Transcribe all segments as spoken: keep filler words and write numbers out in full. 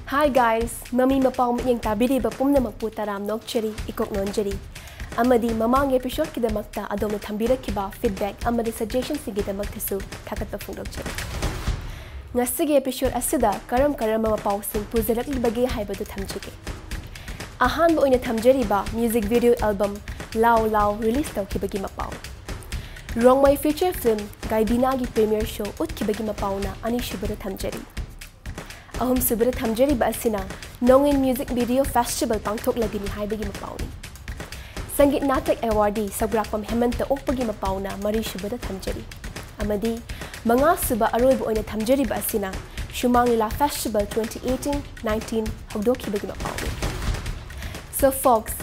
Hi guys! ꯃꯃꯤ ꯃꯄꯥꯎ ꯃꯤꯠꯌꯦꯡ ꯇꯥꯕꯤꯔꯤꯕ ꯄꯨꯝꯅꯃꯛꯄꯨ ꯇꯔꯥꯝ ꯅꯣꯛꯆꯔꯤ, ꯏꯀꯣꯛ ꯅꯣꯟꯖꯔꯤ꯫ ꯑꯃꯗꯤ ꯃꯃꯥꯡꯒꯤ episodeꯀꯤꯗꯃꯛꯇ ꯑꯗꯣꯝꯅ ꯊꯝꯕꯤꯔꯛꯈꯤꯕ feedback ꯑꯃꯗꯤ suggestionꯁꯤꯡꯒꯤꯗꯃꯛꯇꯁꯨ ꯊꯥꯒꯠꯄ ꯐꯣꯡꯗꯣꯛꯆꯔꯤ꯫ ꯉꯁꯤꯒꯤ episode ꯑꯁꯤꯗ ꯀꯔꯝ ꯀꯔꯝꯕ ꯃꯄꯥꯎꯁꯤꯡ ꯄꯨꯖꯔꯛꯂꯤꯕꯒꯦ ꯍꯥꯏꯕꯗꯨ ꯊꯝꯖꯒꯦ꯫ ꯑꯍꯥꯟꯕ ꯑꯣꯏꯅ ꯊꯝꯖꯔꯤꯕ music video album ꯂꯥꯎ ꯂꯥꯎ release ꯇꯧꯈꯤꯕꯒꯤ ꯃꯄꯥꯎ꯫ Rongmei feature film ꯒꯥꯏꯕꯤꯅꯥꯒꯤ premiere show ꯎꯠꯈꯤꯕꯒꯤ ꯃꯄꯥꯎꯅ ꯑꯅꯤꯁꯨꯕꯗ ꯊꯝꯖꯔꯤ꯫ ꯑꯍꯨꯝꯁꯨꯕꯗ ꯊꯝꯖꯔꯤꯕ ꯑꯁꯤꯅ ꯅꯣꯡꯏꯟ music video festival ꯄꯥꯡꯊꯣꯛꯂꯒꯅꯤ ꯍꯥꯏꯕꯒꯤ ꯃꯄꯥꯎꯅꯤ꯫ ꯁꯪꯒꯤꯠ ꯅꯥꯇꯛ awardee ꯁꯧꯒ꯭ꯔꯥꯛꯄꯝ ꯍꯦꯃꯟꯇ ꯑꯣꯛꯄꯒꯤ ꯃꯄꯥꯎꯅ ꯃꯔꯤꯁꯨꯕꯗ ꯊꯝꯖꯔꯤ꯫ ꯑꯃꯗꯤ ꯃꯉꯥꯁꯨꯕ ꯑꯔꯣꯏꯕ ꯑꯣꯏꯅ ꯊꯝꯖꯔꯤꯕ ꯑꯁꯤꯅ ꯁꯨꯃꯥꯡ ꯂꯤꯂꯥ festival twenty eighteen nineteen ꯍꯧꯗꯣꯛꯈꯤꯕꯒꯤ ꯃꯄꯥꯎꯅꯤ꯫ So folks,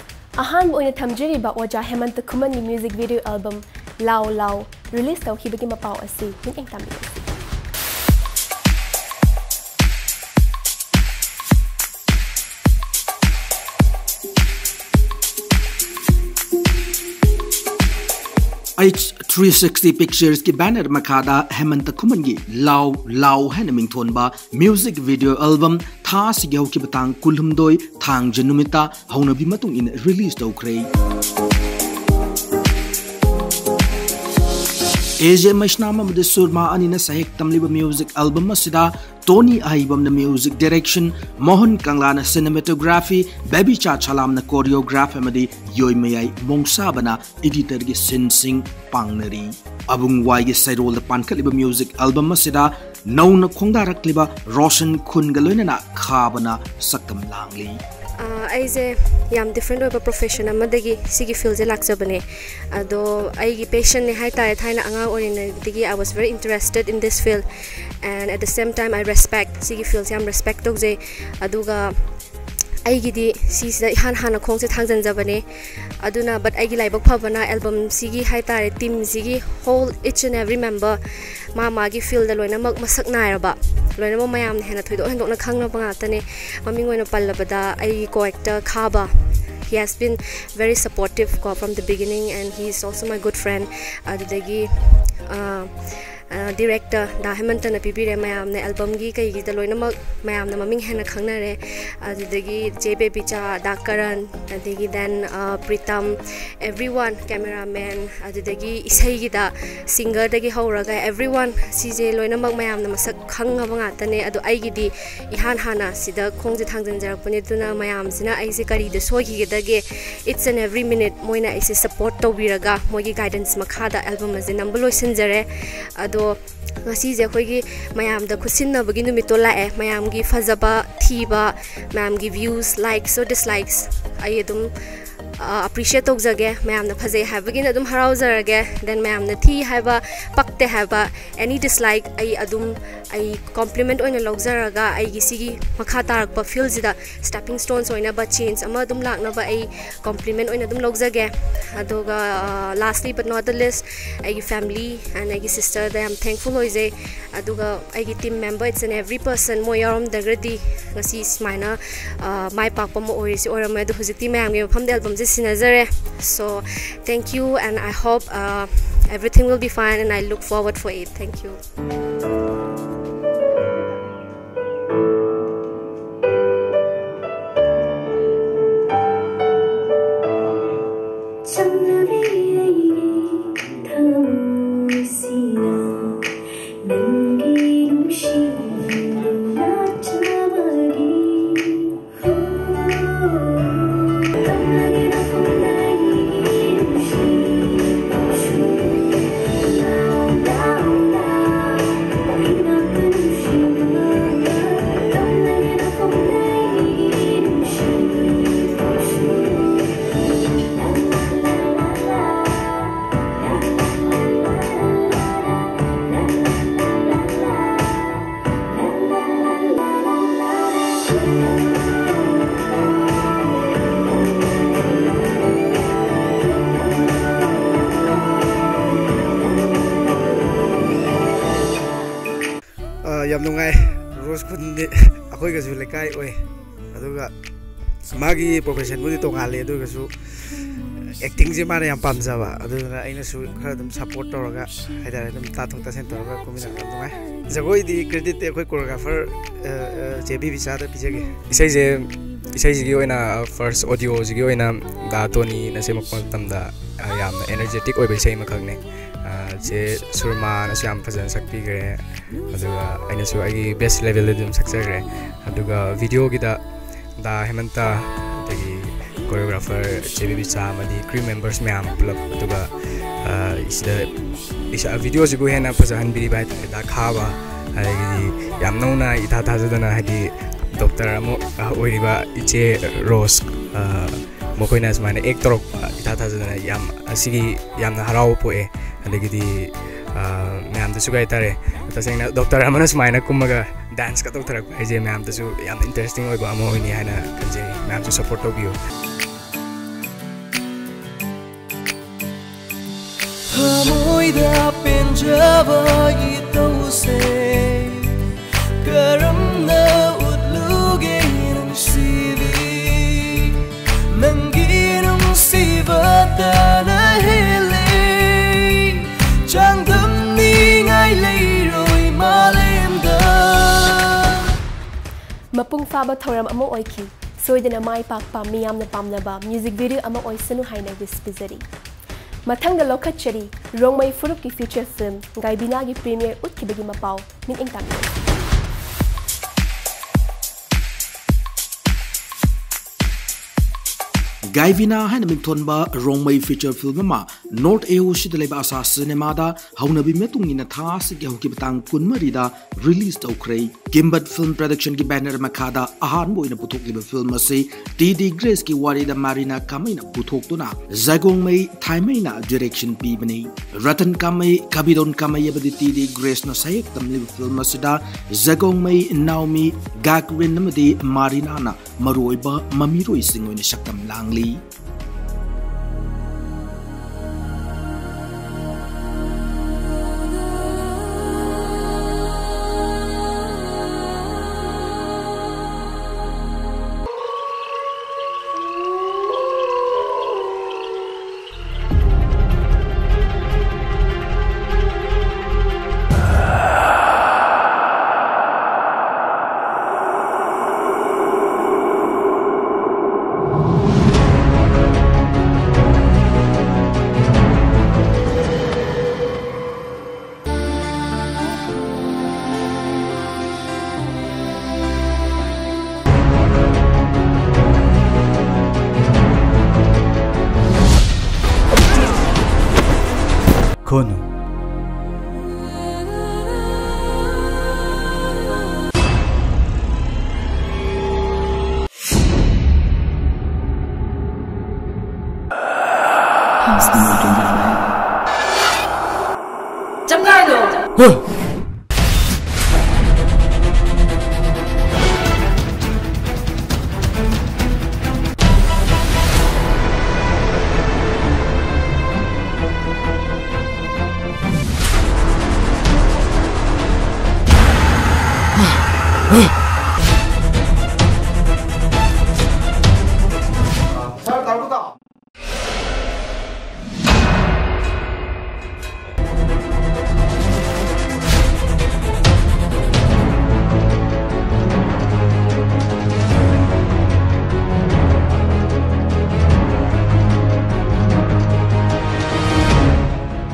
ꯑꯍꯥꯟꯕ ꯑꯣꯏꯅ ꯊꯝꯖꯔꯤꯕ ꯑꯣꯖꯥ ꯍꯦꯃꯟꯇ ꯈꯨꯃꯟꯒꯤ music video album ꯂꯥꯎ ꯂꯥꯎ release ꯇꯧꯈꯤꯕꯒꯤ ꯃꯄꯥꯎ ꯑꯁꯤ ꯃꯤꯠꯌꯦꯡ ꯇꯥꯃꯤꯟꯅꯁꯤ꯫ H three sixty Picturesꯀꯤ banner ꯃꯈꯥꯗ ꯍꯦꯃꯟꯇ ꯈꯨꯃꯟꯒꯤ ꯂꯥꯎ ꯂꯥꯎ ꯍꯥꯏꯅ ꯃꯤꯡꯊꯣꯟꯕ music video album ꯊꯥ ꯑꯁꯤꯒꯤ ꯍꯧꯈꯤꯕ ꯇꯥꯡ ꯀꯨꯟꯍꯨꯝꯗꯣꯏ ꯊꯥꯡꯖ ꯅꯨꯃꯤꯠꯇ ꯍꯧꯅꯕꯤ ꯃꯇꯨꯡ ꯏꯟꯅ release ꯇꯧꯈ꯭ꯔꯦ꯫ A J ꯃꯩꯁꯅꯥꯝ ꯑꯃꯗꯤ ꯁꯨꯔꯃꯥ ꯑꯅꯤꯅ ꯁꯍꯦꯛ ꯇꯝꯂꯤꯕ music album ꯑꯁꯤꯗ ꯇꯣꯅꯤ ꯑꯍꯩꯕꯝꯅ music direction, Mohan ꯀꯪꯂꯥꯅ cinematography, ꯕꯦꯕꯤꯆꯥ ꯁꯂꯥꯝꯅ choreograph ꯑꯃꯗꯤ ꯌꯣꯏꯃꯌꯥꯏ ꯃꯣꯡꯁꯥꯕꯅ editorꯒꯤ ꯁꯤꯟꯁꯤꯡ ꯄꯥꯡꯅꯔꯤ꯫ ꯑꯕꯨꯡ ꯋꯥꯏꯒꯤ ꯁꯩꯔꯣꯜꯗ ꯄꯥꯟꯈꯠꯂꯤꯕ music album ꯑꯁꯤꯗ ꯅꯧꯅ ꯈꯣꯡꯗꯥꯔꯛꯂꯤꯕ ꯔꯣꯁꯟ ꯈꯨꯟꯒ ꯂꯣꯏꯅꯅ ꯈꯥꯕꯅ ꯁꯛꯇꯝ ꯂꯥꯡꯂꯤ꯫ ꯑꯥ, ꯑꯩꯁꯦ ꯌꯥꯝ different ꯑꯣꯏꯕ profession ꯑꯃꯗꯒꯤ ꯁꯤꯒꯤ fieldꯁꯦ ꯂꯥꯛꯆꯕꯅꯦ꯫ ꯑꯗꯣ ꯑꯩꯒꯤ passionꯅꯦ ꯍꯥꯏꯇꯥꯔꯦ, ꯊꯥꯏꯅ ꯑꯉꯥꯡ ꯑꯣꯏꯔꯤꯉꯩꯗꯒꯤ I was very interested in this field and at the same time I respect, ꯁꯤꯒꯤ fieldꯁꯦ ꯌꯥꯝ respect ꯇꯧꯖꯩ꯫ ꯑꯗꯨꯒ ꯑꯩꯒꯤꯗꯤ ꯁꯤꯁꯤꯗ ꯏꯍꯥꯟ ꯍꯥꯟꯅ ꯈꯣꯡꯁꯦ ꯊꯥꯡꯖꯟꯖꯕꯅꯦ꯫ ꯑꯗꯨꯅ but ꯑꯩꯒꯤ ꯂꯥꯏꯕꯛ ꯐꯕꯅ albumꯁꯤꯒꯤ ꯍꯥꯏꯇꯥꯔꯦ, teamꯁꯤꯒꯤ whole each and every member ꯃꯥ ꯃꯥꯒꯤ fieldꯇ ꯂꯣꯏꯅꯃꯛ ꯃꯁꯛ ꯅꯥꯏꯔꯕ, ꯂꯣꯏꯅꯃꯛ ꯃꯌꯥꯝꯅ ꯍꯦꯟꯅ ꯊꯣꯏꯗꯣꯛ ꯍꯦꯟꯗꯣꯛꯅ ꯈꯪꯅꯕ ꯉꯥꯛꯇꯅꯦ꯫ ꯃꯃꯤꯡ ꯑꯣꯏꯅ ꯄꯜꯂꯕꯗ ꯑꯩꯒꯤ co-actor ꯈꯥꯕ, he has been very supportive ꯀꯣ from the beginning and he is also my good friend꯫ ꯑꯗꯨꯗꯒꯤ ꯑꯥ, ꯗꯤꯔꯦꯛꯇꯔ ꯗꯥ ꯍꯦꯃꯟꯇꯅ ꯄꯤꯕꯤꯔꯦ꯫ ꯃꯌꯥꯝꯅ ꯑꯦꯜꯕꯝꯒꯤ ꯀꯩꯒꯤꯗ ꯂꯣꯏꯅꯃꯛ ꯃꯌꯥꯝꯅ ꯃꯃꯤꯡ ꯍꯦꯟꯅ ꯈꯪꯅꯔꯦ꯫ ꯑꯗꯨꯗꯒꯤ ꯆꯦ ꯕꯦꯕꯤꯆꯥ, ꯗꯥ ꯀꯔꯟ, ꯑꯗꯒꯤ then Pritam, every one, cameraman, ꯑꯗꯨꯗꯒꯤ ꯏꯁꯩꯒꯤꯗ ꯁꯤꯡꯒꯔꯗꯒꯤ ꯍꯧꯔꯒ ꯑꯦꯚ꯭ꯔꯤ ꯋꯥꯟ, ꯁꯤꯁꯦ ꯂꯣꯏꯅꯃꯛ ꯃꯌꯥꯝꯅ ꯃꯁꯛ ꯈꯪꯉꯕ ꯉꯥꯛꯇꯅꯦ꯫ ꯑꯗꯣ ꯑꯩꯒꯤꯗꯤ ꯏꯍꯥꯟ ꯍꯥꯟꯅ ꯁꯤꯗ ꯈꯣꯡꯁꯦ ꯊꯥꯡꯖꯤꯟꯖꯔꯛꯄꯅꯦ꯫ ꯑꯗꯨꯅ ꯃꯌꯥꯝꯁꯤꯅ ꯑꯩꯁꯦ ꯀꯔꯤꯗ ꯁꯣꯏꯈꯤꯒꯗꯒꯦ, each and every minute ꯃꯣꯏꯅ ꯑꯩꯁꯦ ꯁꯞꯄꯣꯔꯠ ꯇꯧꯕꯤꯔꯒ ꯃꯣꯏꯒꯤ ꯒꯥꯏꯗꯦꯟꯁ ꯃꯈꯥꯗ ꯑꯦꯜꯕꯝ ꯑꯁꯦ ꯅꯝꯕ ꯂꯣꯏꯁꯤꯟꯖꯔꯦ꯫ ꯑꯗꯣ ꯉꯁꯤꯁꯦ ꯑꯩꯈꯣꯏꯒꯤ ꯃꯌꯥꯝꯗ ꯈꯨꯠꯁꯤꯟꯅꯕꯒꯤ ꯅꯨꯃꯤꯠꯇꯣ ꯂꯥꯛꯑꯦ꯫ ꯃꯌꯥꯝꯒꯤ ꯐꯖꯕ ꯊꯤꯕ, ꯃꯌꯥꯝꯒꯤ ꯚ꯭ꯌꯨꯁ, ꯂꯥꯏꯛꯁ ꯑꯣꯔ ꯗꯤꯁꯂꯥꯏꯛꯁ ꯑꯩ ꯑꯗꯨꯝ ꯑꯦꯄ꯭ꯔꯤꯁꯤꯌꯦꯠ ꯇꯧꯖꯒꯦ꯫ ꯃꯌꯥꯝꯅ ꯐꯖꯩ ꯍꯥꯏꯕꯒꯤꯅ ꯑꯗꯨꯝ ꯍꯔꯥꯎꯖꯔꯒꯦ꯫ ꯗꯦꯟ ꯃꯌꯥꯝꯅ ꯊꯤ ꯍꯥꯏꯕ, ꯄꯛꯇꯦ ꯍꯥꯏꯕ, ꯑꯦꯅꯤ ꯗꯤꯁꯂꯥꯏꯛ ꯑꯩ ꯑꯗꯨꯝ, ꯑꯩ ꯀꯣꯝꯄ꯭ꯂꯤꯃꯦꯟꯠ ꯑꯣꯏꯅ ꯂꯧꯖꯔꯒ ꯑꯩꯒꯤ ꯁꯤꯒꯤ ꯃꯈꯥ ꯇꯥꯔꯛꯄ ꯐꯤꯜꯁꯤꯗ ꯁ꯭ꯇꯦꯄꯤꯡ ꯁ꯭ꯇꯣꯟꯁ ꯑꯣꯏꯅꯕ, ꯆꯦꯟꯖ ꯑꯃ ꯑꯗꯨꯝ ꯂꯥꯛꯅꯕ ꯑꯩ ꯀꯣꯝꯄ꯭ꯂꯤꯃꯦꯟꯠ ꯑꯣꯏꯅ ꯑꯗꯨꯝ ꯂꯧꯖꯒꯦ꯫ ꯑꯗꯨꯒ ꯂꯥꯁꯂꯤ ꯕꯠ ꯅꯣꯠ ꯗ ꯂꯤꯁ, ꯑꯩꯒꯤ ꯐꯦꯃꯤꯂꯤ ꯑꯦꯟ ꯑꯩꯒꯤ ꯁꯤꯁꯇꯔꯗ ꯌꯥꯝ ꯊꯦꯡꯛꯐꯨꯜ ꯑꯣꯏꯖꯩ꯫ ꯑꯗꯨꯒ ꯑꯩꯒꯤ team member, each and every person, ꯃꯣꯏ ꯌꯥꯎꯔꯝꯗ꯭ꯔꯒꯗꯤ ꯉꯁꯤ ꯁꯨꯃꯥꯏꯅ ꯃꯥꯏ ꯄꯥꯛꯄ ꯑꯃ ꯑꯣꯏꯔꯤꯁꯤ ꯑꯣꯏꯔꯝꯃꯣꯏ꯫ ꯑꯗꯣ ꯍꯧꯖꯤꯛꯇꯤ ꯃꯌꯥꯝꯒꯤ ꯃꯐꯝꯗ ꯑꯦꯜꯕꯝꯁꯦ ꯁꯤꯟꯅꯖꯔꯦ꯫ So, thank you, and I hope everything will be fine, and I look forward for it. Thank you. ꯌꯥꯝ ꯅꯨꯡꯉꯥꯏ꯫ ꯔꯣꯁ ꯈꯨꯟꯗꯤ ꯑꯩꯈꯣꯏꯒꯁꯨ ꯂꯩꯀꯥꯏ ꯑꯣꯏ, ꯑꯗꯨꯒ ꯃꯥꯒꯤ ꯄ꯭ꯔꯣꯐꯦꯁꯟꯕꯨꯗꯤ ꯇꯣꯉꯥꯜꯂꯦ, ꯑꯗꯨ ꯑꯣꯏꯔꯒꯁꯨ ꯑꯦꯛꯇꯤꯡꯁꯦ ꯃꯥꯅ ꯌꯥꯝ ꯄꯥꯝꯖꯕ, ꯑꯗꯨꯗꯨꯅ ꯑꯩꯅꯁꯨ ꯈꯔ ꯑꯗꯨꯝ ꯁꯞꯄꯣꯔꯠ ꯇꯧꯔꯒ ꯍꯥꯏꯇꯥꯔꯦ, ꯑꯗꯨꯝ ꯇꯥꯊꯣꯛ ꯇꯥꯁꯤꯟ ꯇꯧꯔꯒ ꯀꯨꯝꯃꯤꯟꯅꯕ ꯌꯥꯝ ꯅꯨꯡꯉꯥꯏ꯫ ꯖꯒꯣꯏꯗꯤ ꯀ꯭ꯔꯦꯗꯤꯠꯇꯤ ꯑꯩꯈꯣꯏ ꯀꯣꯔꯤꯌꯣꯒ꯭ꯔꯥꯐꯔ ꯆꯦ ꯕꯤꯕꯤꯆꯥꯗ ꯄꯤꯖꯒꯦ꯫ ꯏꯁꯩꯁꯦ, ꯏꯁꯩꯁꯤꯒꯤ ꯑꯣꯏꯅ, ꯐꯥꯔꯁ ꯑꯣꯗꯤꯑꯣꯁꯤꯒꯤ ꯑꯣꯏꯅ ꯗꯥ ꯇꯣꯅꯤꯅ ꯁꯦꯝꯃꯛꯄ ꯃꯇꯝꯗ, ꯑ, ꯌꯥꯝꯅ ꯑꯦꯅꯔꯖꯦꯇꯤꯛ ꯑꯣꯏꯕ ꯏꯁꯩ ꯑꯃꯈꯛꯅꯦ꯫ ꯑ, ꯆꯦ ꯁꯨꯔꯃꯥꯅꯁꯨ ꯌꯥꯝ ꯐꯖꯅ ꯁꯛꯄꯤꯈ꯭ꯔꯦ, ꯑꯗꯨꯒ ꯑꯩꯅꯁꯨ ꯑꯩꯒꯤ ꯕꯦꯁ ꯂꯦꯚꯦꯜꯗ ꯑꯗꯨꯝ ꯁꯛꯆꯈ꯭ꯔꯦ꯫ ꯑꯗꯨꯒ ꯚꯤꯗꯤꯑꯣꯒꯤꯗ ꯗꯥ ꯍꯦꯃꯟꯇ, ꯑꯗꯒꯤ ꯀꯣꯔꯤꯌꯣꯒ꯭ꯔꯥꯐꯔ ꯆꯦ ꯕꯤꯕꯤꯆꯥ ꯑꯃꯗꯤ ꯀ꯭ꯔꯤꯎ ꯃꯦꯝꯕꯔꯁ ꯃꯌꯥꯝ ꯄꯨꯂꯞ, ꯑꯗꯨꯒ, ꯑ, ꯁꯤꯗ ꯏꯁꯥ-, ꯚꯤꯗꯤꯑꯣꯁꯤꯕꯨ ꯍꯦꯟꯅ ꯐꯖꯍꯟꯕꯤꯔꯤꯕ ꯍꯥꯏꯇꯥꯔꯦ ꯗꯥ ꯈꯥꯕ, ꯑꯗꯒꯤꯗꯤ ꯌꯥꯝ ꯅꯧꯅ ꯏꯊꯥ ꯊꯥꯖꯗꯅ, ꯍꯥꯏꯗꯤ, ꯗꯣꯛꯇꯔ ꯑꯃ ꯑꯣꯏꯔꯤꯕ ꯏꯆꯦ ꯔꯣꯁ, ꯑ, ꯃꯈꯣꯏꯅ ꯁꯨꯃꯥꯏꯅ ꯑꯦꯛ ꯇꯧꯔꯛꯄ ꯏꯊꯥ ꯊꯥꯖꯗꯅ ꯌꯥꯝ, ꯑꯁꯤꯒꯤ ꯌꯥꯝꯅ ꯍꯔꯥꯎꯕ ꯄꯣꯛꯑꯦ꯫ ꯑꯗꯒꯤꯗꯤ, ꯑ, ꯃꯌꯥꯝꯗꯁꯨ ꯀꯩ ꯍꯥꯏꯇꯥꯔꯦ, ꯇꯁꯦꯡꯅ ꯗꯣꯛꯇꯔ ꯑꯃꯅ ꯁꯨꯃꯥꯏꯅ ꯀꯨꯝꯃꯒ ꯗꯥꯟꯁꯀ ꯇꯧꯊꯔꯛꯄ ꯍꯥꯏꯁꯦ ꯃꯌꯥꯝꯗꯁꯨ ꯌꯥꯝꯅ ꯏꯟꯇꯔꯦꯁꯇꯤꯡ ꯑꯣꯏꯕ ꯑꯃ ꯑꯣꯏꯅꯤ ꯍꯥꯏꯅ ꯈꯟꯖꯩ꯫ ꯃꯌꯥꯝꯁꯨ ꯁꯞꯄꯣꯔꯠ ꯇꯧꯕꯤꯌꯨ꯫ ꯊꯃꯣꯏꯗ ꯄꯦꯟꯖꯕ ꯏꯇꯧꯁꯦ ꯀꯔꯝꯅ ꯎꯠꯂꯨꯒꯦ ꯅꯨꯡꯁꯤꯕꯤ? ꯅꯪꯒꯤ ꯅꯨꯡꯁꯤꯕꯇꯅ ꯍꯦꯜꯂꯦ ꯆꯥꯡꯗꯝꯅꯤꯉꯥꯏ ꯂꯩꯔꯣꯏ ꯃꯥꯂꯦꯝꯗ꯫ ꯃꯄꯨꯡ ꯐꯥꯕ ꯊꯧꯔꯝ ꯑꯃ ꯑꯣꯏꯈꯤ꯫ ꯁꯣꯏꯗꯅ ꯃꯥꯏ ꯄꯥꯛꯄ, ꯃꯤꯌꯥꯝꯅ ꯄꯥꯝꯅꯕ ꯃ꯭ꯌꯨꯖꯤꯛ ꯚꯤꯗꯤꯑꯣ ꯑꯃ ꯑꯣꯏꯁꯅꯨ ꯍꯥꯏꯅ ꯋꯤꯁ ꯄꯤꯖꯔꯤ꯫ ꯃꯊꯪꯗ ꯂꯧꯈꯠꯆꯔꯤ ꯔꯣꯡꯃꯩ ꯐꯨꯔꯨꯞꯀꯤ ꯐꯤꯆꯔ ꯐꯤꯜꯝ ꯒꯥꯏꯕꯤꯅꯥꯒꯤ ꯄ꯭ꯔꯤꯃꯤꯌꯔ ꯎꯠꯈꯤꯕꯒꯤ ꯃꯄꯥꯎ꯫ ꯃꯤꯠꯌꯦꯡ ꯇꯥꯕꯤꯌꯨ꯫ ꯒꯥꯏꯕꯤꯅꯥ ꯍꯥꯏꯅ ꯃꯤꯡꯊꯣꯟꯕ ꯔꯣꯡꯃꯩ ꯐꯤꯆꯔ ꯐꯤꯜꯝ ꯑꯃ ꯅꯣꯔꯠ ꯑꯦ ꯑꯣ ꯁꯤꯗ ꯂꯩꯕ ꯑꯁꯥ ꯁꯤꯅꯦꯃꯥꯗ ꯍꯧꯅꯕꯤ ꯃꯇꯨꯡ ꯏꯟꯅ ꯊꯥ ꯑꯁꯤꯒꯤ ꯍꯧꯈꯤꯕ ꯇꯥꯡ ꯀꯨꯟꯃꯔꯤꯗ ꯔꯤꯂꯤꯖ ꯇꯧꯈ꯭ꯔꯦ꯫ ꯀꯤꯝꯕꯠ ꯐꯤꯜꯝ ꯄ꯭ꯔꯗꯛꯁꯟꯒꯤ ꯕꯦꯅꯔ ꯃꯈꯥꯗ ꯑꯍꯥꯟꯕ ꯑꯣꯏꯅ ꯄꯨꯊꯣꯛꯂꯤꯕ ꯐꯤꯜꯝ ꯑꯁꯤ ꯇꯤ ꯗꯤ ꯒ꯭ꯔꯦꯁꯀꯤ ꯋꯥꯔꯤꯗ ꯃꯥꯔꯤꯅꯥ ꯀꯥꯃꯩꯅ ꯄꯨꯊꯣꯛꯇꯨꯅ ꯖꯒꯣꯡꯃꯩ ꯊꯥꯏꯃꯩꯅ ꯗꯤꯔꯦꯛꯁꯟ ꯄꯤꯕꯅꯤ꯫ ꯔꯇꯟ ꯀꯥꯃꯩ, ꯀꯕꯤꯗꯣꯟ ꯀꯥꯃꯩ ꯑꯃꯗꯤ ꯇꯤ ꯗꯤ ꯒ꯭ꯔꯦꯁꯅ ꯁꯥꯌꯦꯛ ꯇꯝꯂꯤꯕ ꯐꯤꯜꯝ ꯑꯁꯤꯗ ꯖꯒꯣꯡꯃꯩ ꯅꯥꯎꯃꯤ, ꯒꯥꯛꯔꯤꯟ ꯑꯃꯗꯤ ꯃꯥꯔꯤꯅꯥꯅ ꯃꯔꯨꯑꯣꯏꯕ ꯃꯃꯤꯔꯣꯏꯁꯤꯡ ꯑꯣꯏꯅ ꯁꯛꯇꯝ ꯂꯥꯡꯂꯤ꯫ Bono. Chapngalo.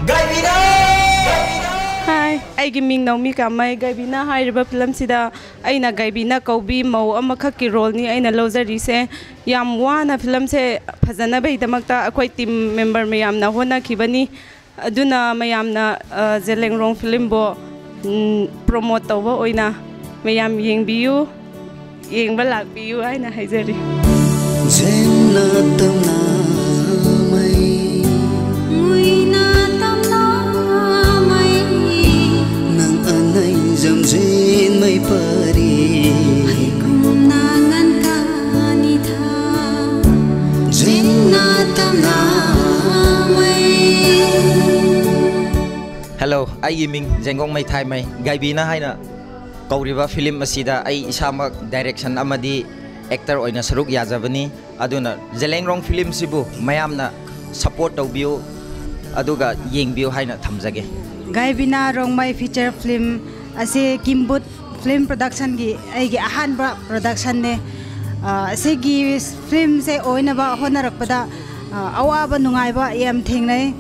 ꯒꯥꯏꯕꯤꯅꯥ! ꯍꯥꯏ, ꯑꯩꯒꯤ ꯃꯤꯡ ꯅꯧꯃꯤ ꯀꯥꯃꯩ꯫ ꯒꯥꯏꯕꯤꯅꯥ ꯍꯥꯏꯔꯤꯕ ꯐꯤꯂꯝꯁꯤꯗ ꯑꯩꯅ ꯒꯥꯏꯕꯤꯅꯥ ꯀꯧꯕꯤ ꯃꯧ ꯑꯃꯈꯛꯀꯤ ꯔꯣꯜꯅꯤ ꯑꯩꯅ ꯂꯧꯖꯔꯤꯁꯦ꯫ ꯌꯥꯝ ꯋꯥꯅ ꯐꯤꯂꯝꯁꯦ ꯐꯖꯅꯕꯒꯤꯗꯃꯛꯇ ꯑꯩꯈꯣꯏ ꯇꯤꯝ ꯃꯦꯝꯕꯔ ꯃꯌꯥꯝꯅ ꯍꯣꯠꯅꯈꯤꯕꯅꯤ꯫ ꯑꯗꯨꯅ ꯃꯌꯥꯝꯅ, ꯑ, ꯖꯦꯂꯦꯡꯔꯣꯡ ꯐꯤꯂꯝꯕꯨ, ꯎꯝ, ꯄ꯭ꯔꯣꯃꯣꯠ ꯇꯧꯕ ꯑꯣꯏꯅ ꯃꯌꯥꯝ ꯌꯦꯡꯕꯤꯌꯨ, ꯌꯦꯡꯕ ꯂꯥꯛꯄꯤꯌꯨ ꯍꯥꯏꯅ ꯍꯥꯏꯖꯔꯤ꯫ ꯖꯦꯡꯅ ꯇꯝꯅ ꯃꯩ꯫ ꯃꯨꯏꯅ ꯇꯝꯅ ꯃꯩ꯫ ꯅꯪ ꯑꯅꯩ ꯖꯝꯖꯦꯟ ꯃꯩ ꯄꯔꯤ꯫ ꯍꯩꯀꯨꯝꯅ ꯉꯟꯊꯥ ꯅꯤꯊꯥ꯫ ꯖꯦꯡꯅ ꯇꯝꯅ ꯃꯩ꯫ Hello, ꯑꯩꯒꯤ ꯃꯤꯡ ꯖꯦꯡꯒꯣꯡ ꯃꯩꯊꯥꯏꯃꯩ꯫ ꯒꯥꯏꯕꯤꯅꯥ ꯍꯥꯏꯅ ꯀꯧꯔꯤꯕ ꯐꯤꯂꯝ ꯑꯁꯤꯗ ꯑꯩ ꯏꯁꯥꯃꯛ ꯗꯥꯏꯔꯦꯛꯁꯟ ꯑꯃꯗꯤ ꯑꯦꯛꯇꯔ ꯑꯣꯏꯅ ꯁꯔꯨꯛ ꯌꯥꯖꯕꯅꯤ꯫ ꯑꯗꯨꯅ ꯖꯦꯂꯦꯡꯔꯣꯡ ꯐꯤꯂꯝꯁꯤꯕꯨ ꯃꯌꯥꯝꯅ ꯁꯄꯣꯔꯠ ꯇꯧꯕꯤꯌꯨ, ꯑꯗꯨꯒ ꯌꯦꯡꯕꯤꯌꯨ ꯍꯥꯏꯅ ꯊꯝꯖꯒꯦ꯫ ꯒꯥꯏꯕꯤꯅꯥ ꯔꯣꯡꯃꯩ ꯐꯤꯆꯔ ꯐꯤꯂꯝ ꯑꯁꯤ ꯀꯤꯝꯕꯨꯠ ꯐꯤꯂꯝ ꯄ꯭ꯔꯗꯛꯁꯟꯒꯤ ꯑꯩꯒꯤ ꯑꯍꯥꯟꯕ ꯄ꯭ꯔꯗꯛꯁꯟꯅꯦ꯫ ꯑ, ꯑꯁꯤꯒꯤ ꯐꯤꯂꯝꯁꯦ ꯑꯣꯏꯅꯕ ꯍꯣꯠꯅꯔꯛꯄꯗ, ꯑ, ꯑꯋꯥꯕ ꯅꯨꯡꯉꯥꯏꯕ ꯌꯥꯝ ꯊꯦꯡꯅꯩ꯫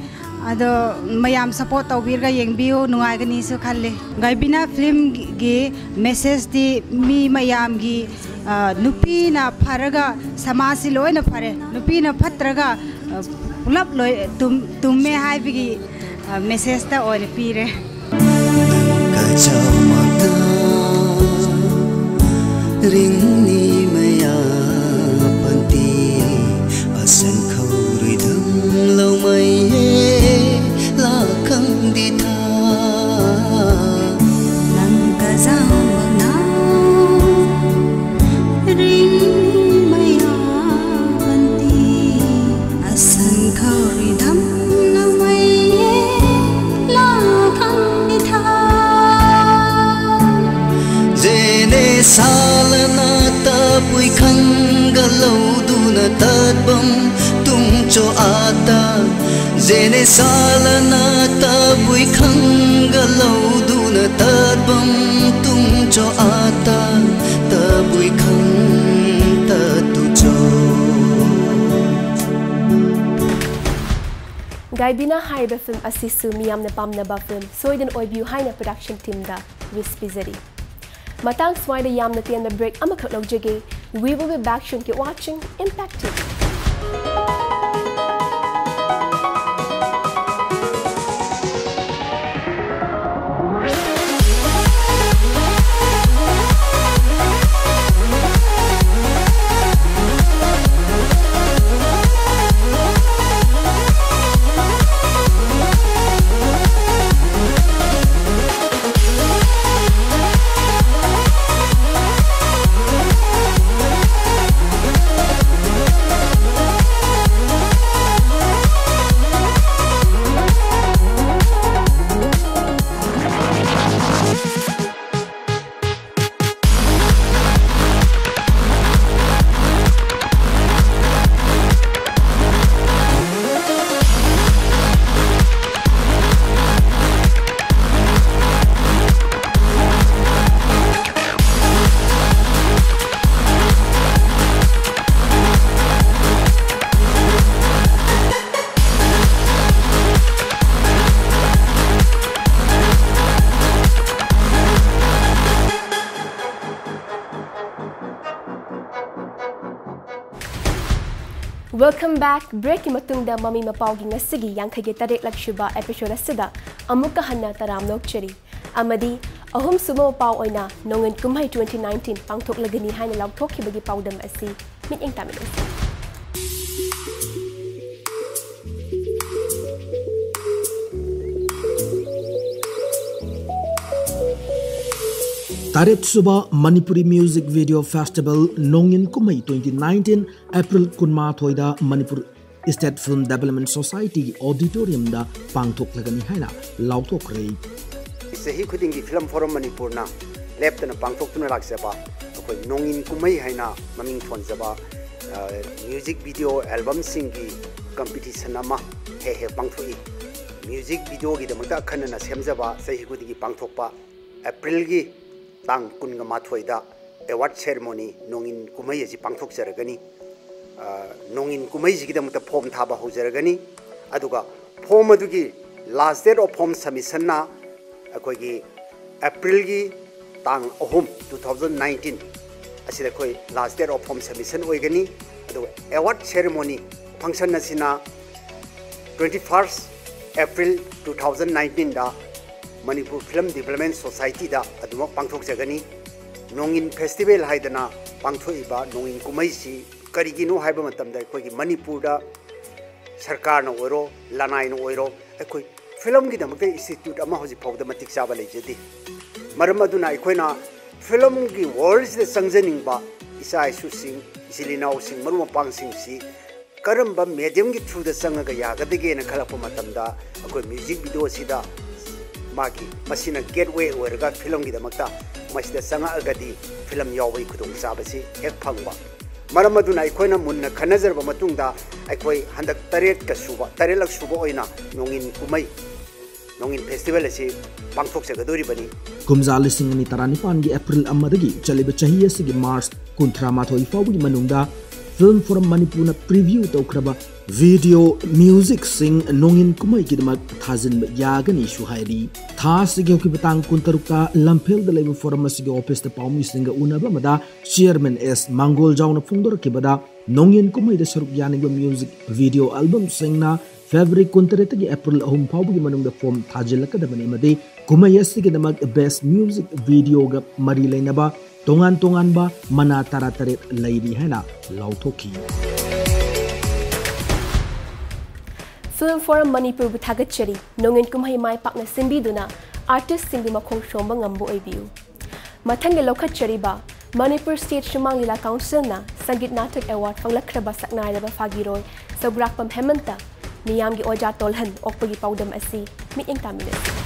ꯑꯗꯣ ꯃꯌꯥꯝ ꯁꯄꯣꯔꯠ ꯇꯧꯕꯤꯔꯒ ꯌꯦꯡꯕꯤꯌꯨ, ꯅꯨꯡꯉꯥꯏꯒꯅꯤꯁꯨ ꯈꯜꯂꯤ꯫ ꯒꯥꯏꯕꯤꯅꯥ ꯐꯤꯂꯝꯒꯤ ꯃꯦꯁꯦꯖꯇꯤ ꯃꯤ ꯃꯌꯥꯝꯒꯤ, ꯑ, ꯅꯨꯄꯤꯅ ꯐꯔꯒ ꯁꯃꯥꯖꯁꯤ ꯂꯣꯏꯅ ꯐꯔꯦ, ꯅꯨꯄꯤꯅ ꯐꯠꯇ꯭ꯔꯒ, ꯑ, ꯄꯨꯂꯞ ꯂꯣꯏ ꯇꯨꯝ-, ꯇꯨꯝꯃꯦ ꯍꯥꯏꯕꯒꯤ, ꯃꯦꯁꯦꯖꯇ ꯑꯣꯏꯅ ꯄꯤꯔꯦ꯫ ꯅꯪ ꯀꯖꯥꯎꯃꯛꯇ ꯔꯤꯡꯅꯤ ꯃꯌꯥ ꯄꯟꯇꯤ ꯑꯁꯟ ꯈꯧꯔꯤꯗꯝ ꯂꯧꯃꯩꯌꯦ ꯂꯥꯈꯪꯗꯤ ꯊꯥ ꯅꯪ ꯀꯖꯥꯎꯃꯛꯅ ꯔꯤꯡꯅꯤ ꯃꯌꯥ ꯄꯟꯇꯤ ꯑꯁꯟ ꯈꯧꯔꯤꯗꯝ ꯂꯧꯃꯩꯌꯦ ꯂꯥꯈꯪꯗꯤ ꯊꯥ ꯖꯦꯅꯦ ꯁꯥꯂꯅ ꯇꯕꯨꯏ ꯈꯪꯒ ꯂꯧꯗꯨꯅ ꯇꯠꯕꯝ ꯇꯨꯡꯆꯣ ꯑꯥꯇ ꯖꯦꯅꯦ ꯁꯥꯂꯅ ꯇꯕꯨꯏ ꯈꯪꯒ ꯂꯧꯗꯨꯅ ꯇꯠꯕꯝ ꯇꯨꯡꯆꯣ ꯑꯥꯇ ꯇꯕꯨꯏ ꯈꯪ ꯇꯠꯇꯨꯆꯣ꯫ ꯒꯥꯏꯕꯤꯅꯥ ꯍꯥꯏꯔꯤꯕ ꯐꯤꯂꯝ ꯑꯁꯤꯁꯨ ꯃꯤꯌꯥꯝꯅ ꯄꯥꯝꯅꯕ ꯐꯤꯂꯝ ꯁꯣꯏꯗꯅ ꯑꯣꯏꯕꯤꯌꯨ ꯍꯥꯏꯅ production teamꯗ wish ꯄꯤꯖꯔꯤ꯫ ꯃꯇꯥꯡ ꯁ꯭ꯋꯥꯏꯗ ꯌꯥꯝꯅ ꯇꯦꯟꯕ break ꯑꯃꯈꯛ ꯂꯧꯖꯒꯦ꯫ We will be back soon. Keep watching Impact T V. Welcome back. Breakꯀꯤ ꯃꯇꯨꯡꯗ ꯃꯃꯤ ꯃꯄꯥꯎꯒꯤ ꯉꯁꯤꯒꯤ ꯌꯥꯡꯈꯩꯒꯤ ꯇꯔꯦꯠꯂꯛ ꯁꯨꯕ episode ꯑꯁꯤꯗ ꯑꯃꯨꯛꯀ ꯍꯟꯅ ꯇꯔꯥꯝꯅ ꯑꯣꯛꯆꯔꯤ꯫ ꯑꯃꯗꯤ ꯑꯍꯨꯝꯁꯨꯕ ꯃꯄꯥꯎ ꯑꯣꯏꯅ ꯅꯣꯡꯏꯟ ꯀꯨꯝꯍꯩ twenty nineteen ꯄꯥꯡꯊꯣꯛꯂꯒꯅꯤ ꯍꯥꯏꯅ ꯂꯥꯎꯊꯣꯛꯈꯤꯕꯒꯤ ꯄꯥꯎꯗꯝ ꯑꯁꯤ ꯃꯤꯠꯌꯦꯡ ꯇꯥꯃꯤꯟꯅꯁꯤ꯫ ꯇꯔꯦꯠꯁꯨꯕ ꯃꯅꯤꯄꯨꯔꯤ Music Video Festival ꯅꯣꯡꯏꯟ ꯀꯨꯝꯍꯩ twenty nineteen April ꯀꯨꯟꯃꯥꯊꯣꯏꯗ Manipur State Film Development Societyꯒꯤ auditoriumꯗ ꯄꯥꯡꯊꯣꯛꯂꯒꯅꯤ ꯍꯥꯏꯅ ꯂꯥꯎꯊꯣꯛꯈ꯭ꯔꯦ꯫ ꯆꯍꯤ ꯈꯨꯗꯤꯡꯒꯤ Film Forum ꯃꯅꯤꯄꯨꯔꯅ ꯂꯦꯞꯇꯅ ꯄꯥꯡꯊꯣꯛꯇꯨꯅ ꯂꯥꯛꯆꯕ ꯑꯩꯈꯣꯏ ꯅꯣꯡꯏꯟ ꯀꯨꯝꯍꯩ ꯍꯥꯏꯅ ꯃꯃꯤꯡ ꯊꯣꯟꯖꯕ, ꯑ, music video albumꯁꯤꯡꯒꯤ competition ꯑꯃ ꯍꯦꯛ ꯍꯦꯛ ꯄꯥꯡꯊꯣꯛꯏ꯫ Music videoꯒꯤꯗꯃꯛꯇ ꯑꯈꯟꯅꯅ ꯁꯦꯝꯖꯕ, ꯆꯍꯤ ꯈꯨꯗꯤꯡꯒꯤ ꯄꯥꯡꯊꯣꯛꯄ, Aprilꯒꯤ ꯇꯥꯡ ꯀꯨꯟꯒ ꯃꯥꯊꯣꯏꯗ award ceremony, ꯅꯣꯡꯏꯟ ꯀꯨꯝꯍꯩ ꯑꯁꯤ ꯄꯥꯡꯊꯣꯛꯆꯔꯒꯅꯤ꯫ ꯑ, ꯅꯣꯡꯏꯟ ꯀꯨꯝꯍꯩꯁꯤꯒꯤꯗꯃꯛꯇ form ꯊꯥꯕ ꯍꯧꯖꯔꯒꯅꯤ꯫ ꯑꯗꯨꯒ form ꯑꯗꯨꯒꯤ last date of form submissionꯅ ꯑꯩꯈꯣꯏꯒꯤ Aprilꯒꯤ ꯇꯥꯡ ꯑꯍꯨꯝ, two thousand nineteen ꯑꯁꯤꯗ ꯑꯩꯈꯣꯏ last date of form submission ꯑꯣꯏꯒꯅꯤ꯫ ꯑꯗꯨꯒ award ceremony function ꯑꯁꯤꯅ twenty first April two thousand nineteenꯗ Manipur Film Development Societyꯗ ꯑꯗꯨꯃꯛ ꯄꯥꯡꯊꯣꯛꯆꯒꯅꯤ꯫ ꯅꯣꯡꯏꯟ Festival ꯍꯥꯏꯗꯅ ꯄꯥꯡꯊꯣꯛꯏꯕ ꯅꯣꯡꯏꯟ ꯀꯨꯝꯍꯩꯁꯤ ꯀꯔꯤꯒꯤꯅꯣ ꯍꯥꯏꯕ ꯃꯇꯝꯗ ꯑꯩꯈꯣꯏꯒꯤ ꯃꯅꯤꯄꯨꯔꯗ ꯁꯔꯀꯥꯔꯅ ꯑꯣꯏꯔꯣ, ꯂꯅꯥꯏꯅ ꯑꯣꯏꯔꯣ, ꯑꯩꯈꯣꯏ filmꯒꯤꯗꯃꯛꯇ institute ꯑꯃ ꯍꯧꯖꯤꯛ ꯐꯥꯎꯕꯗ ꯃꯇꯤꯛ ꯆꯥꯕ ꯂꯩꯖꯗꯦ꯫ ꯃꯔꯝ ꯑꯗꯨꯅ ꯑꯩꯈꯣꯏꯅ filmꯒꯤ worldꯁꯤꯗ ꯆꯪꯖꯅꯤꯡꯕ ꯏꯆꯥ ꯏꯁꯨꯁꯤꯡ, ꯏꯆꯤꯜ ꯏꯅꯥꯎꯁꯤꯡ, ꯃꯔꯨꯞ ꯃꯄꯥꯡꯁꯤꯡꯁꯤ ꯀꯔꯝꯕ mediumꯒꯤ throughꯗ ꯆꯪꯉꯒ ꯌꯥꯒꯗꯒꯦꯅ ꯈꯜꯂꯛꯄ ꯃꯇꯝꯗ ꯑꯩꯈꯣꯏ music videoꯁꯤꯗ ꯃꯥꯒꯤ ꯃꯁꯤꯅ gateway ꯑꯣꯏꯔꯒ filmꯒꯤꯗꯃꯛꯇ ꯃꯁꯤꯗ ꯆꯪꯉꯛꯑꯒꯗꯤ film ꯌꯥꯎꯕꯒꯤ ꯈꯨꯗꯣꯡꯆꯥꯕꯁꯤ ꯍꯦꯛ ꯐꯪꯕ꯫ ꯃꯔꯝ ꯑꯗꯨꯅ ꯑꯩꯈꯣꯏꯅ ꯃꯨꯟꯅ ꯈꯟꯅꯖꯔꯕ ꯃꯇꯨꯡꯗ ꯑꯩꯈꯣꯏ ꯍꯟꯗꯛ ꯇꯔꯦꯠꯀ ꯁꯨꯕ, ꯇꯔꯦꯠꯂꯛ ꯁꯨꯕ ꯑꯣꯏꯅ ꯅꯣꯡꯏꯟ ꯀꯨꯝꯍꯩ, ꯅꯣꯡꯏꯟ Festival ꯑꯁꯤ ꯄꯥꯡꯊꯣꯛꯆꯒꯗꯧꯔꯤꯕꯅꯤ꯫ ꯀꯨꯝꯖꯥ ꯂꯤꯁꯤꯡ ꯑꯅꯤ ꯇꯔꯥꯅꯤꯄꯥꯟꯒꯤ April ꯑꯃꯗꯒꯤ ꯆꯠꯂꯤꯕ ꯆꯍꯤ ꯑꯁꯤꯒꯤ March ꯀꯨꯟꯊ꯭ꯔꯥ ꯃꯥꯊꯣꯏ ꯐꯥꯎꯕꯒꯤ ꯃꯅꯨꯡꯗ Film Forum ꯃꯅꯤꯄꯨꯔꯅ preview ꯇꯧꯈ꯭ꯔꯕ video, musicꯁꯤꯡ ꯅꯣꯡꯏꯟ ꯀꯨꯝꯍꯩꯒꯤꯗꯃꯛ ꯊꯥꯖꯤꯟꯕ ꯌꯥꯒꯅꯤꯁꯨ ꯍꯥꯏꯔꯤ꯫ ꯊꯥ ꯑꯁꯤꯒꯤ ꯍꯧꯈꯤꯕ ꯇꯥꯡ ꯀꯨꯟꯇꯔꯨꯛꯇ ꯂꯝꯐꯦꯜꯗ ꯂꯩꯕ Forum ꯑꯁꯤꯒꯤ officeꯇ ꯄꯥꯎꯃꯤꯁꯤꯡꯒ ꯎꯅꯕ ꯑꯃꯗ Chairman ꯑꯦꯁ ꯃꯥꯡꯒꯣꯜꯖꯥꯎꯅ ꯐꯣꯡꯗꯣꯔꯛꯈꯤꯕꯗ, ꯅꯣꯡꯏꯟ ꯀꯨꯝꯍꯩꯗ ꯁꯔꯨꯛ ꯌꯥꯅꯤꯡꯕ music video albumꯁꯤꯡꯅ February ꯀꯨꯟꯇꯔꯦꯠꯇꯒꯤ April ꯑꯍꯨꯝ ꯐꯥꯎꯕꯒꯤ ꯃꯅꯨꯡꯗ form ꯊꯥꯖꯤꯜꯂꯛꯀꯗꯕꯅꯤ ꯑꯃꯗꯤ ꯀꯨꯝꯍꯩ ꯑꯁꯤꯒꯤꯗꯃꯛ best music videoꯒ ꯃꯔꯤ ꯂꯩꯅꯕ ꯇꯣꯉꯥꯟ ꯇꯣꯉꯥꯟꯕ ꯃꯅꯥ ꯇꯔꯥꯇꯔꯦꯠ ꯂꯩꯔꯤ ꯍꯥꯏꯅ ꯂꯥꯎꯊꯣꯛꯈꯤ꯫ Film Forum ꯃꯅꯤꯄꯨꯔꯕꯨ ꯊꯥꯒꯠꯆꯔꯤ꯫ ꯅꯣꯡꯏꯟ ꯀꯨꯝꯍꯩ ꯃꯥꯏ ꯄꯥꯛꯅ ꯁꯤꯟꯕꯤꯗꯨꯅ artistꯁꯤꯡꯕꯨ ꯃꯈꯣꯡ ꯁꯣꯝꯕ ꯉꯝꯕ ꯑꯣꯏꯕꯤꯌꯨ꯫ ꯃꯊꯪꯒꯤ ꯂꯧꯈꯠꯆꯔꯤꯕ Manipur State Sumang Lila Councilꯅ Sangeet Natak award ꯐꯪꯂꯛꯈ꯭ꯔꯕ ꯁꯛꯅꯥꯏꯔꯕ ꯐꯥꯒꯤꯔꯣꯏ ꯁꯧꯒ꯭ꯔꯥꯛꯄꯝ ꯍꯦꯃꯟꯇ, ꯃꯤꯌꯥꯝꯒꯤ ꯑꯣꯖꯥ ꯇꯣꯜꯍꯟ ꯑꯣꯛꯄꯒꯤ ꯄꯥꯎꯗꯝ ꯑꯁꯤ ꯃꯤꯠꯌꯦꯡ ꯇꯥꯃꯤꯟꯅꯁꯤ꯫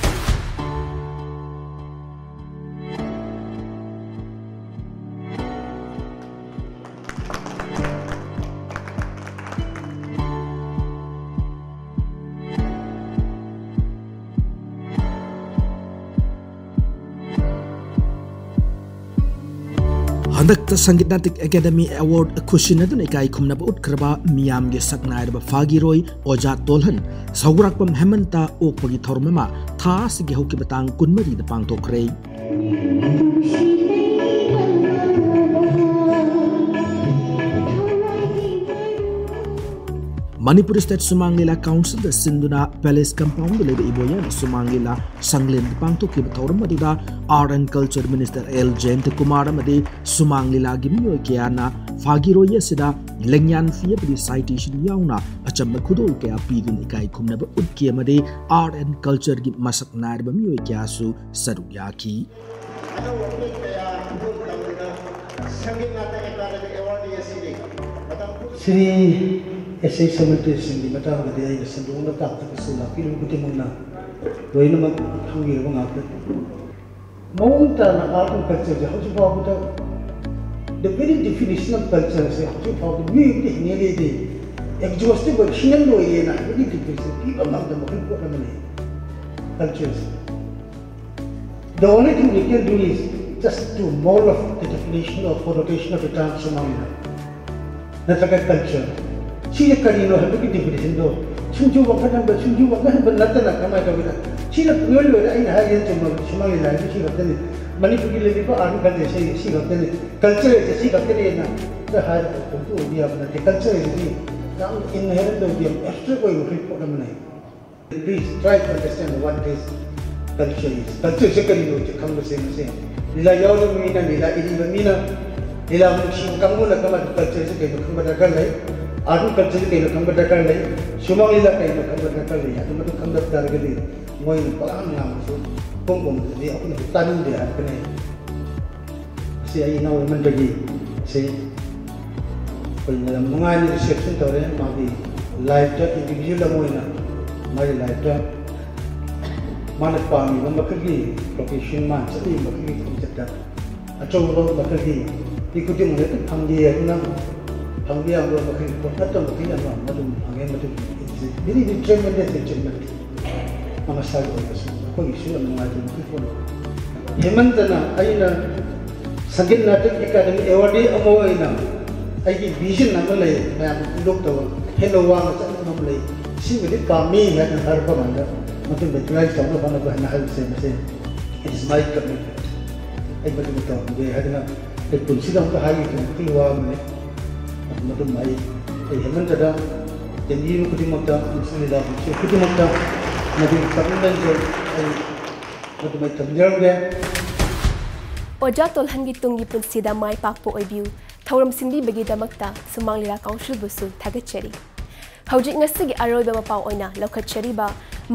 ꯍꯟꯗꯛꯇ ꯁꯪꯒꯤꯠ ꯅꯥꯇꯛ ꯑꯦꯀꯥꯗꯦꯃꯤ award ꯈꯨꯁꯤꯟꯅꯗꯨꯅ ꯏꯀꯥꯏ ꯈꯨꯝꯅꯕ ꯎꯠꯈ꯭ꯔꯕ ꯃꯤꯌꯥꯝꯒꯤ ꯁꯛꯅꯥꯏꯔꯕ ꯐꯥꯒꯤꯔꯣꯏ ꯑꯣꯖꯥ ꯇꯣꯜꯍꯟ ꯁꯧꯒ꯭ꯔꯥꯛꯄꯝ ꯍꯦꯃꯟꯇ ꯑꯣꯛꯄꯒꯤ ꯊꯧꯔꯝ ꯑꯃ ꯊꯥ ꯑꯁꯤꯒꯤ ꯍꯧꯈꯤꯕ ꯇꯥꯡ ꯀꯨꯟꯃꯔꯤꯗ ꯄꯥꯡꯊꯣꯛꯈ꯭ꯔꯦ꯫ ꯃꯅꯤꯄꯨꯔ State ꯁꯨꯃꯥꯡ ꯂꯤꯂꯥ Councilꯗ ꯁꯤꯟꯗꯨꯅ Palace Compoundꯗ ꯂꯩꯕ ꯏꯕꯣꯌꯥꯏꯃ ꯁꯨꯃꯥꯡ ꯂꯤꯂꯥ ꯁꯪꯂꯦꯟꯗ ꯄꯥꯡꯊꯣꯛꯈꯤꯕ ꯊꯧꯔꯝ ꯑꯗꯨꯗ Art and Culture Minister L Jayanta Kumar ꯑꯃꯗꯤ ꯁꯨꯃꯥꯡ ꯂꯤꯂꯥꯒꯤ ꯃꯤꯑꯣꯏ ꯀꯌꯥꯅ ꯐꯥꯒꯤꯔꯣꯏ ꯑꯁꯤꯗ ꯂꯦꯡꯌꯥꯟ ꯐꯤ ꯑꯃꯗꯤ citation ꯌꯥꯎꯅ ꯑꯆꯝꯕ ꯈꯨꯗꯣꯜ ꯀꯌꯥ ꯄꯤꯗꯨꯅ ꯏꯀꯥꯏ ꯈꯨꯝꯅꯕ ꯎꯠꯈꯤ ꯑꯃꯗꯤ Art and Cultureꯒꯤ ꯃꯁꯛ ꯅꯥꯏꯔꯕ ꯃꯤꯑꯣꯏ ꯀꯌꯥꯁꯨ ꯁꯔꯨꯛ ꯌꯥꯈꯤ꯫ ꯑꯅꯧꯕ ꯃꯤꯑꯣꯏ ꯀꯌꯥ ꯈꯨꯗꯣꯜ ꯇꯝꯗꯨꯅ ꯁꯪꯒꯤꯠ ꯅꯥꯇꯛ ꯑꯦꯀꯥꯗꯦꯃꯤ awarding ꯑꯁꯤꯒꯤ ꯃꯇꯝ ꯄꯨꯝ- ꯁ꯭ꯔꯤ ꯑꯦꯁ ꯑꯦ ꯁꯦꯃꯤꯇ꯭ꯔꯤꯁꯤꯡꯒꯤ ꯃꯇꯥꯡꯗꯗꯤ ꯑꯩꯅ ꯁꯟꯗꯣꯛꯅ ꯇꯥꯛꯇꯕꯁꯨ ꯂꯥꯛꯄꯤꯔꯤꯕ ꯈꯨꯗꯤꯡꯃꯛꯅ ꯂꯣꯏꯅꯃꯛ ꯈꯪꯕꯤꯔꯕ ꯉꯥꯛꯇꯅꯤ꯫ ꯃꯑꯣꯡ ꯇꯥꯅ Art and Cultureꯁꯦ ꯍꯧꯖꯤꯛ ꯐꯥꯎꯕꯗ the very definition of culture ꯑꯁꯦ ꯍꯧꯖꯤꯛ ꯐꯥꯎꯕꯗ ꯃꯤꯑꯣꯏꯕꯗ ꯍꯤꯡꯉꯩꯗꯩꯗꯤ exhaustive ꯑꯣꯏꯕ ꯁꯤꯡꯅ ꯂꯣꯏꯔꯦꯅ very definition ꯄꯤꯕ ꯉꯝꯗꯕ ꯃꯈꯜ ꯄꯣꯠ ꯑꯃꯅꯤ cultureꯁꯦ꯫ The only thing we can do is just to morph the definition or connotation of the term ꯁꯨꯃꯥꯡ ꯂꯤꯂꯥ꯫ ꯅꯠꯇ꯭ꯔꯒ ꯀꯜꯆꯔ꯫ ꯁꯤꯁꯦ ꯀꯔꯤꯅꯣ ꯍꯥꯏꯕꯒꯤ ꯗꯤꯐꯤꯅꯤꯁꯟꯗꯣ ꯁꯤꯡꯖꯨ ꯋꯥꯡꯈꯠꯍꯟꯕ, ꯁꯤꯡꯖꯨ ꯋꯥꯡꯈꯠꯍꯟꯕ ꯅꯠꯇꯅ ꯀꯃꯥꯏꯅ ꯇꯧꯒꯦꯗ? ꯁꯤꯅ ꯄꯨꯡꯂꯣꯏ ꯂꯣꯏꯔꯦ꯫ ꯑꯩꯅ ꯍꯥꯏꯒꯦꯅ ꯆꯨꯝꯕ ꯁꯨꯃꯥꯡ ꯂꯤꯂꯥ ꯍꯥꯏꯕ ꯁꯤ ꯈꯛꯇꯅꯤ꯫ ꯃꯅꯤꯄꯨꯔꯒꯤ ꯂꯩꯔꯤꯕ ꯑꯥꯔꯠ ꯈꯟꯗꯦ ꯁꯤ, ꯁꯤ ꯈꯛꯇꯅꯤ꯫ ꯀꯜꯆꯔ ꯍꯥꯏꯁꯦ ꯁꯤ ꯈꯛꯇꯅꯦꯅ ꯍꯥꯏꯔꯒ ꯀꯩꯝꯇ ꯑꯣꯏꯕ ꯌꯥꯕ ꯅꯠꯇꯦ꯫ ꯀꯜꯆꯔ ꯍꯥꯏꯁꯤꯗꯤ ꯌꯥꯝ ꯏꯟꯍꯦꯔꯦꯟ ꯑꯣꯏꯕ, ꯌꯥꯝ ꯑꯦꯕꯁꯇ꯭ꯔꯦꯛ ꯑꯣꯏꯕ ꯄꯣꯠ ꯑꯃꯅꯤ꯫ Please try to understand what this culture is. ꯀꯜꯆꯔꯁꯦ ꯀꯔꯤꯅꯣ ꯍꯧꯖꯤꯛ ꯈꯪꯕꯁꯦ ꯃꯁꯦ꯫ ꯂꯤꯂꯥ ꯌꯥꯎꯔꯤꯕ ꯃꯤꯅ, ꯂꯤꯂꯥ ꯏꯔꯤꯕ ꯃꯤꯅ, ꯂꯤꯂꯥ ꯅꯨꯡꯁꯤꯕ ꯀꯥꯡꯕꯨꯅ ꯀꯃꯥꯏꯅ ꯀꯜꯆꯔꯁꯦ ꯀꯩꯅꯣ ꯈꯪꯕ ꯗꯔꯀꯥꯔ ꯂꯩ꯫ ꯑꯥꯔꯠ ꯀꯜꯆꯔꯁꯦ ꯀꯩꯅꯣ ꯈꯪꯕ ꯗꯔꯀꯥꯔ ꯂꯩ꯫ ꯁꯨꯃꯥꯡ ꯂꯤꯂꯥ ꯀꯩꯅꯣ ꯈꯪꯕ ꯗꯔꯀꯥꯔ ꯂꯩ꯫ ꯑꯗꯨ ꯃꯗꯨ ꯈꯪꯗꯕ ꯇꯥꯔꯒꯗꯤ ꯃꯣꯏꯅ ꯄꯉꯥꯡ ꯉꯥꯡꯕꯁꯨ ꯄꯣꯡ ꯄꯣꯡꯗꯗꯤ ꯑꯩꯈꯣꯏꯅꯁꯨ ꯇꯥꯅꯤꯡꯗꯦ ꯍꯥꯏꯔꯛꯀꯅꯤ꯫ ꯁꯤ ꯑꯩ ꯏꯅꯥꯎ ꯏꯃꯟꯗꯒꯤ ꯁꯤ ꯑꯩꯈꯣꯏꯅ ꯌꯥꯝ ꯅꯨꯡꯉꯥꯏꯅ ꯔꯤꯁꯦꯞꯁꯟ ꯇꯧꯔꯦ꯫ ꯃꯥꯒꯤ ꯂꯥꯏꯐꯇ, ꯏꯟꯗꯤꯕꯤꯖꯨꯋꯦꯜ ꯑꯃ ꯑꯣꯏꯅ ꯃꯥꯒꯤ ꯂꯥꯏꯐꯇ ꯃꯥꯅ ꯄꯥꯝꯃꯤꯕ ꯃꯈꯜꯒꯤ ꯄ꯭ꯔꯣꯐꯦꯁꯟ, ꯃꯥꯅ ꯆꯠꯂꯤꯕ ꯃꯈꯜꯒꯤ ꯈꯣꯡꯆꯠꯇ ꯑꯆꯧꯕ ꯃꯈꯜꯒꯤ ꯃꯤ ꯈꯨꯗꯤꯡꯃꯛꯅ ꯍꯦꯛꯇ ꯐꯪꯒꯦ ꯍꯥꯏꯗꯨꯅ ꯐꯪꯕ ꯌꯥꯕ ꯃꯈꯜꯒꯤ ꯄꯣꯠ ꯅꯠꯇꯕ ꯃꯈꯜ ꯑꯃ ꯑꯗꯨꯝ ꯐꯪꯉꯦ꯫ ꯃꯗꯨ very, very tremendous achievement꯫ ꯃꯁꯥꯒꯤ ꯑꯣꯏꯕꯁꯨ ꯑꯩꯈꯣꯏꯒꯤꯁꯨ ꯌꯥꯝ ꯅꯨꯡꯉꯥꯏꯇꯕ ꯃꯈꯜ ꯄꯣꯠ꯫ ꯍꯦꯃꯟꯇꯅ ꯑꯩꯅ ꯁꯪꯒꯤꯠ ꯅꯥꯇꯛ ꯑꯦꯀꯥꯗꯃꯤ ꯑꯦꯋꯥꯔꯗꯤ ꯑꯃ ꯑꯣꯏꯅ ꯑꯩꯒꯤ ꯚꯤꯖꯟ ꯑꯃ ꯂꯩ, ꯃꯌꯥꯝꯅ ꯐꯣꯡꯗꯣꯛꯇꯕ ꯍꯦꯟꯅ ꯋꯥꯡꯅ ꯆꯠꯅꯕ ꯑꯃ ꯂꯩ, ꯁꯤꯃꯗꯤ ꯄꯥꯝꯃꯤ ꯍꯥꯏꯅ ꯍꯥꯏꯔꯛꯄ ꯀꯥꯟꯗ ꯃꯗꯨ ꯃꯦꯇꯔꯤꯌꯥꯂꯥꯏꯁ ꯇꯧꯅꯕ ꯍꯣꯠꯅꯕ ꯍꯥꯏꯅ ꯍꯥꯏꯕꯁꯦ, ꯃꯁꯤ it is my commitment꯫ ꯑꯩ ꯃꯗꯨꯃ ꯇꯧꯔꯝꯒꯦ ꯍꯥꯏꯗꯅ ꯑꯩ ꯄꯨꯟꯁꯤꯗ ꯑꯃꯨꯛꯇ ꯍꯥꯏꯈꯤꯗ꯭ꯔꯤꯕ ꯃꯈꯩ ꯋꯥ ꯑꯃꯅꯤ꯫ ꯃꯗꯨꯃ ꯑꯩ, ꯑꯩ ꯍꯦꯃꯟꯇꯗ ꯇꯦꯝꯕꯤꯔꯤꯕ ꯈꯨꯗꯤꯡꯃꯛꯇ ꯑꯃꯁꯨꯡ ꯂꯤꯂꯥ ꯈꯨꯗꯤꯡꯃꯛꯇ ꯃꯗꯨꯒꯤ ꯀꯃꯤꯠꯃꯦꯟꯁꯦ ꯑꯩ ꯃꯗꯨꯃ ꯑꯩ ꯊꯝꯖꯔꯝꯒꯦ꯫ ꯑꯣꯖꯥ ꯇꯣꯜꯍꯟꯒꯤ ꯇꯨꯡꯒꯤ ꯄꯨꯟꯁꯤꯗ ꯃꯥꯏ ꯄꯥꯛꯄ ꯑꯣꯏꯕꯤꯌꯨ꯫ ꯊꯧꯔꯝ ꯁꯤꯟꯕꯤꯕꯒꯤꯗꯃꯛꯇ ꯁꯨꯃꯥꯡ ꯂꯤꯂꯥ ꯀꯥꯎꯟꯁꯤꯜꯕꯨꯁꯨ ꯊꯥꯒꯠꯆꯔꯤ꯫ ꯍꯧꯖꯤꯛ ꯉꯁꯤꯒꯤ ꯑꯔꯣꯏꯕ ꯃꯄꯥꯎ ꯑꯣꯏꯅ ꯂꯧꯈꯠꯆꯔꯤꯕ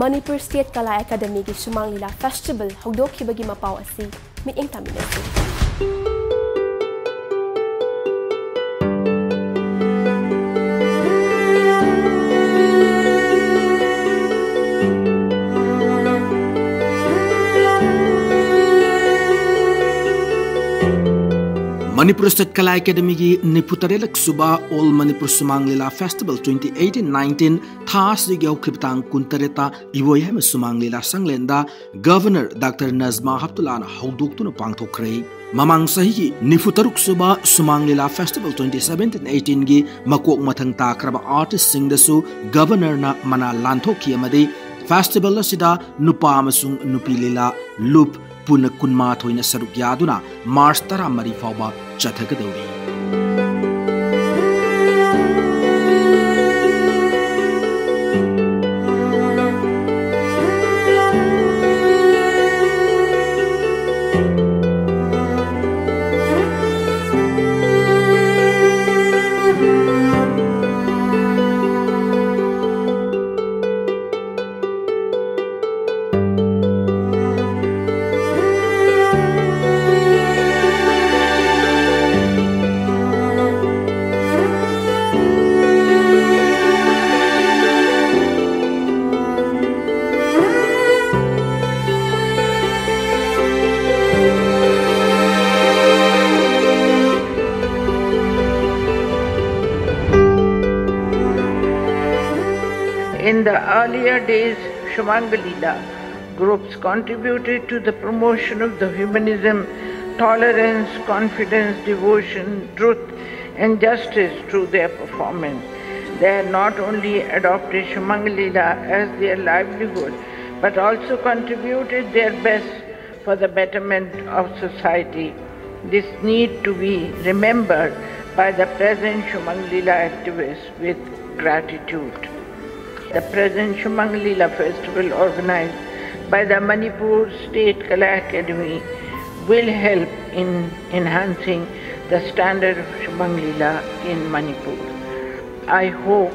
ꯃꯅꯤꯄꯨꯔ ꯁ꯭ꯇꯦꯠ ꯀꯂꯥ ꯑꯦꯀꯥꯗꯃꯤꯒꯤ ꯁꯨꯃꯥꯡ ꯂꯤꯂꯥ ꯐꯦꯁꯇꯤꯚꯦꯜ ꯍꯧꯗꯣꯛꯈꯤꯕꯒꯤ ꯃꯄꯥꯎ ꯑꯁꯤ ꯃꯤꯠꯌꯦꯡ ꯇꯥꯃꯤꯟꯅꯁꯤ꯫ ꯃꯅꯤꯄꯨꯔ ꯁ꯭ꯇꯦꯠ ꯀꯂꯥ ꯑꯦꯀꯥꯗꯃꯤꯒꯤ ꯅꯤꯐꯨ ꯇꯔꯦꯠꯂꯛ ꯁꯨꯕ All Manipur Sumang Lila Festival twenty eighteen nineteen ꯊꯥ ꯑꯁꯤꯒꯤ ꯍꯧꯈꯤꯕ ꯇꯥꯡ ꯀꯨꯟꯇꯔꯦꯠꯇ ꯏꯕꯣꯌꯥꯏꯃ ꯁꯨꯃꯥꯡ ꯂꯤꯂꯥ ꯁꯪꯂꯦꯟꯗ ꯒꯚꯔꯅꯔ ꯗꯥꯛꯇꯔ ꯅꯖꯃꯥ ꯍꯦꯞꯇꯨꯜꯂꯥꯅ ꯍꯧꯗꯣꯛꯇꯨꯅ ꯄꯥꯡꯊꯣꯛꯈ꯭ꯔꯦ꯫ ꯃꯃꯥꯡ ꯆꯍꯤꯒꯤ ꯅꯤꯐꯨ ꯇꯔꯨꯛ ꯁꯨꯕ ꯁꯨꯃꯥꯡ ꯂꯤꯂꯥ ꯐꯦꯁꯇꯤꯚꯦꯜ twenty seventeen eighteenꯒꯤ ꯃꯀꯣꯛ ꯃꯊꯪ ꯇꯥꯈ꯭ꯔꯕ ꯑꯥꯔꯇꯤꯁꯁꯤꯡꯗꯁꯨ ꯒꯕꯔꯅꯔꯅ ꯃꯅꯥ ꯂꯥꯟꯊꯣꯛꯈꯤ ꯑꯃꯗꯤ ꯐꯦꯁꯇꯤꯚꯦꯜ ꯑꯁꯤꯗ ꯅꯨꯄꯥ ꯑꯃꯁꯨꯡ ꯅꯨꯄꯤ ꯂꯤꯂꯥ ꯂꯨꯞ ꯄꯨꯟꯅ ꯀꯨꯟꯃꯥꯊꯣꯏꯅ ꯁꯔꯨꯛ ꯌꯥꯗꯨꯅ ꯃꯥꯔꯆ ꯇꯔꯥꯃꯔꯤ ꯐꯥꯎꯕ ꯆꯠꯊꯒꯗꯧꯔꯤ꯫ In the earlier days, Shumangalila groups contributed to the promotion of the humanism, tolerance, confidence, devotion, truth, and justice through their performance. They have not only adopted Shumangalila as their livelihood, but also contributed their best for the betterment of society. This need to be remembered by the present Shumangalila activists with gratitude. The present Shumangalila festival, organized by the Manipur State Kala Academy, will help in enhancing the standard of Shumangalila in Manipur. I hope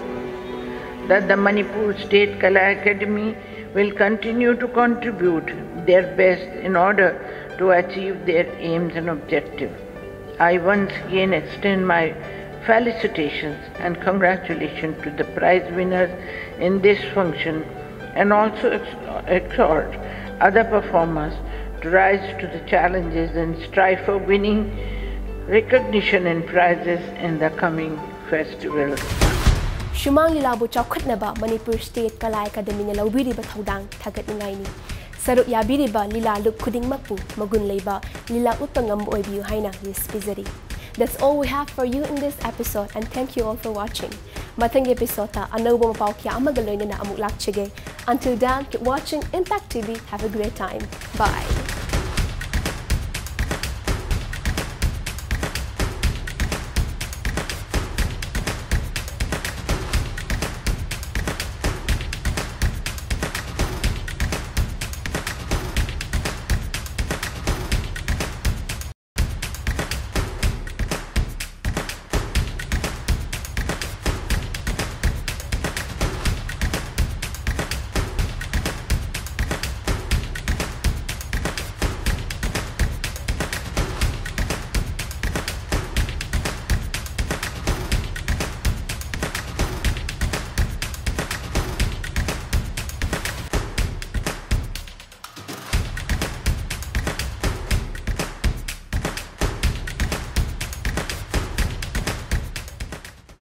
that the Manipur State Kala Academy will continue to contribute their best in order to achieve their aims and objectives. I once again extend my felicitations and congratulations to the prize winners in this function, and also ex- exhort other performers to rise to the challenges and strive for winning recognition and prizes in the coming festival. ꯁꯨꯃꯥꯡ ꯂꯤꯂꯥꯕꯨ ꯆꯥꯎꯈꯠꯅꯕ Manipur state ꯀꯂꯥ ꯑꯦꯀꯥꯗꯃꯤꯅ ꯂꯧꯕꯤꯔꯤꯕ ꯊꯧꯗꯥꯡ ꯊꯥꯒꯠꯅꯤꯡꯉꯥꯏꯅꯤ꯫ ꯁꯔꯨꯛ ꯌꯥꯕꯤꯔꯤꯕ ꯂꯤꯂꯥ ꯂꯨꯞ ꯈꯨꯗꯤꯡꯃꯛꯄꯨ ꯃꯒꯨꯟ ꯂꯩꯕ ꯂꯤꯂꯥ ꯎꯠꯄ ꯉꯝꯕ ꯑꯣꯏꯕꯤꯌꯨ ꯍꯥꯏꯅ wish ꯄꯤꯖꯔꯤ꯫ That's all we have for you in this episode and thank you all for watching. ꯃꯊꯪꯒꯤ episode ꯑꯅꯧꯕ ꯃꯄꯥꯎ ꯀꯌꯥ ꯑꯃꯒ ꯂꯣꯏꯅꯅ ꯑꯃꯨꯛ ꯂꯥꯛꯆꯒꯦ꯫ Until then, keep watching Impact T V. Have a great time. Bye.